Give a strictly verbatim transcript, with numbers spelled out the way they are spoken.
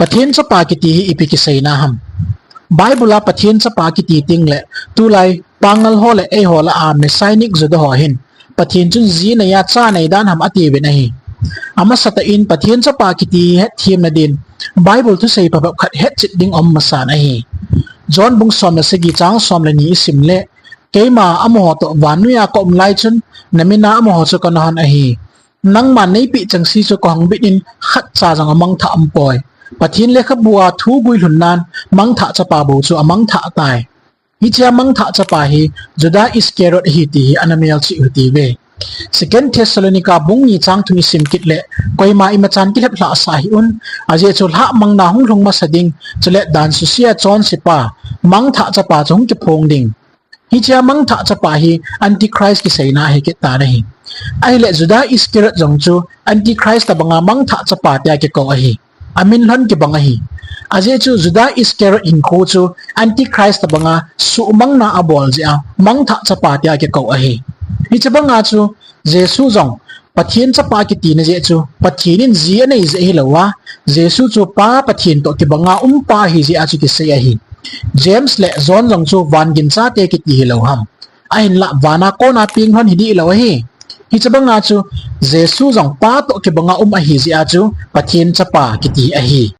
Pathen Chapa kiti hi ipi kiseina ham? Bible a Pathen Chapa kiti tengle, tulai Pangal ho le eiho lah a Messianic Juda ho hin Pathen chun ji anei a cha anei dan ham atiuvin ahi. Amasatah in Pathen Chapa kiti hi hetthem nadin Bible thusei phabep khat hetchet ding um masan ahi. John bung som le sagi chang som le ni isim le, Keima amaho toh vannoiya kaum lai chun, namin a amaho chu kana hon ahi. Nangman neipeh chengse chu kahung bit in khatcha jong amangthah umpoi. Pathen lekhabua thu guilhunnan mangthah chapa bou chu amangthah tai. Hichea mangthah chapa hi Juda Iscariot ahi ti hi ana melchih u hitiuve. Second Thessalonica bung ni chang thum isim kit le, koima imachan kilheplhah sah hih un, ajeh chu lhahmangna hung lhung masa ding, chule dan susia chonsepa, mangthah chapa chu hung kiphong ding. Hichea mangthah chapa hi Antichrist kiseina ahi kit tan ahi. Ahile Juda Iscariot jong chu Antichrist tobanga mangthah chapa tia kikou ahi. Amin lhon kibang ahi. Ajeh chu Juda Iscariot hinkho chu Antichrist tobanga suhmangna abol jeh a mangthah chapa tia kikou ahi. Hiche banga chu Jesu jong Pathen Chapa kitina jeh chu Pathen in ji anei jeh ahilouva, Jesu chu Pa Pathen toh kibanga umpa ahi jeh a chu kisei ahi. James le John jong chu van ginchate kiti hilou ham? Ahinlah vana kona peng lhon hidih lou ahi. Hiche banga chu Jesu jong Pa toh kibanga um ahi jeh a chu Pathen Chapa kiti ahi.